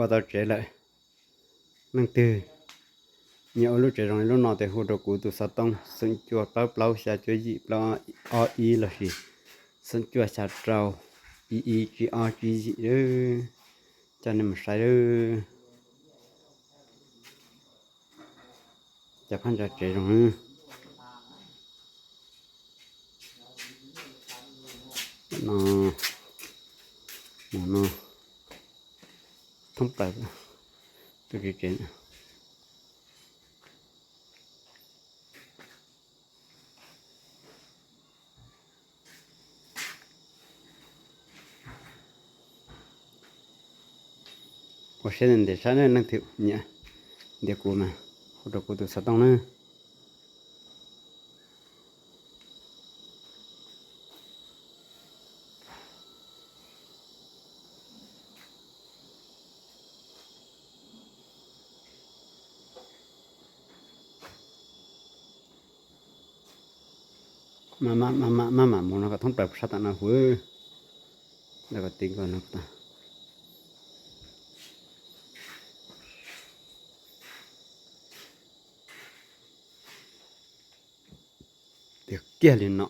ua tau tsev lawm. Leej twg nyiam ua lub tsev zoo li lub no ces hu rau kuv tus xov tooj xoom cuaj plaub plaub xya cuaj yim plaub ob ib lossis xoom cuaj xya rau ib ib tsib ob tsib yim. Coj nej mus saib lawm. Cov phab ntsa tsev zoo no, mus no, thoob plaws tus tsev. Ua siab ntev saib ne, leej twg nyiam ntiav kuv mas hu rau kuv tus xov tooj na. Maj mam mus no kom thoob plaws sab tam no huv. Ntawm kom ti nkaus no. Tiag kiag li no.